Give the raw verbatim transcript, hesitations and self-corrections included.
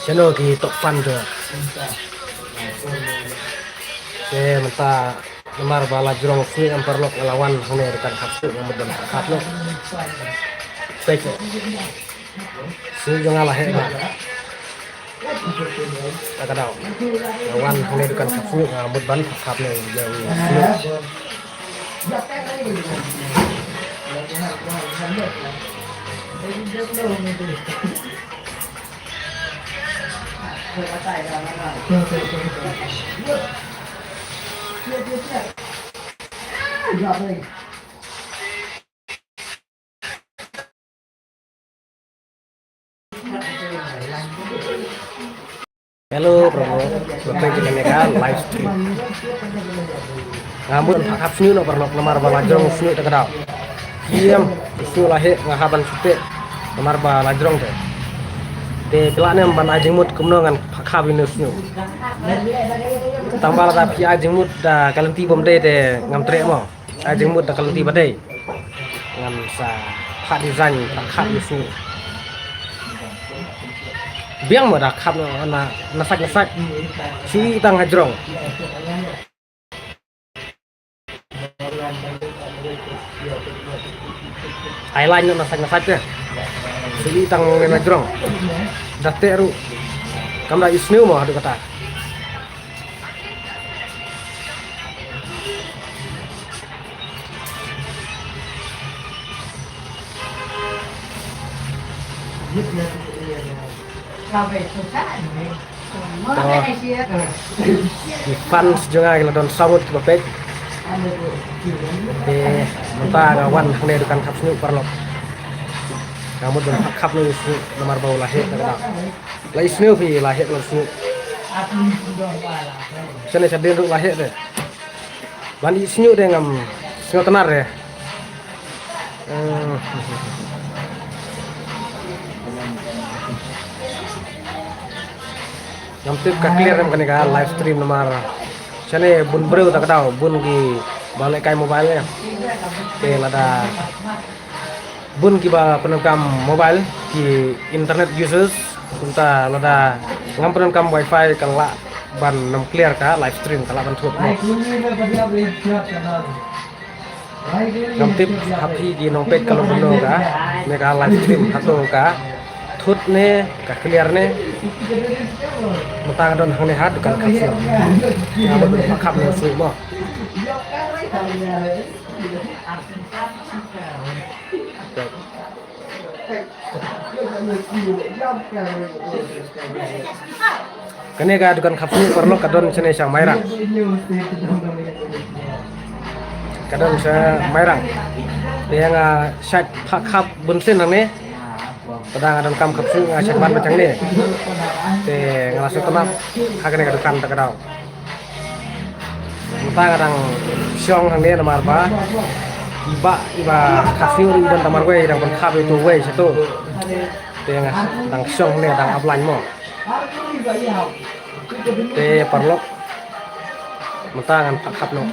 Shano ki tok pan tu. Te mynta namar ba la jrong snieh em paralok, nga la wan hangne dukan khap snieh nga mut ban khap noh. Peit. Snieh jong nga la heh ba. Ta ka daw. Nga wan hangne dukan khap snieh nga mut ban khap noh ïa u snieh. Hello, paralok. Sngewbha ïa kane ka live stream. Nga mut ban khap snieh noh paralok namar ba la jrong snieh ta ka daw. Ïam, snieh la heh nga hap ban shu teh namar ba la jrong te. Te phi lah ne em ban ai jingmut kumno ngan khap ïa une u snieh. Tang ba lada phi ai jingmut da ka lynti bym dei te ngam treh mo. Ai jingmut da ka lynti ba dei. Ngan sa phah design, phah khap ïa u snieh. Biang mo da khap na, na, na sait na sait. Shu ïeh tang ha jrong. Ai line noh na sait na sait te. Shu ïeh tang na jrong. Da teh ruh. Kam da ïohsngew mo haduh katta. Ki fans jong nga ki la don saw ngut kiba peit. Te mynta nga wan hangne dukan khap snieh paralok. Nga mut ban khap noh u snieh namar ba u la heh ta ka daw. La ïohsngew phi la heh la u snieh. Shane shadien ruh la heh te. Ban ïohsngew te ngam sngewtynnat re. Eh. Ngam tip ka clear em kane ka live stream namar shane bun briew ta ka daw, bun kiba lehkai mobile ne. Te lada bun kiba pyndonkam mobile, ki internet users, kumta lada ngam pyndonkam wifi kan lah ban nym clear ka live stream, kan lah ban thut mo. Ngam tip ha phi ki nongpeit ka long kumno kane ka live stream, hato ka thut ne ka clear ne. Mynta nga don hangne ha dukan khap snieh. Nga mut ban khap noh u snieh mo. Kane ka dukan khap snieh paralok ka don shane sha Mairang. Ka don sha Mairang. Te nga shait phah khap bunsien hangne. Te da nga donkam khap snieh nga shait wan beit hangne. Te nga la sngewtynnat ha kane ka dukan ta ka daw. Mynta nga dang shong hangne namar ba i bah iba khap snieh i don tang marwei, i dang pynkhap ïa uto uwei shato. Te nga dang shong hangne dang ap line mo. Te paralok, mynta ngan phah khap noh.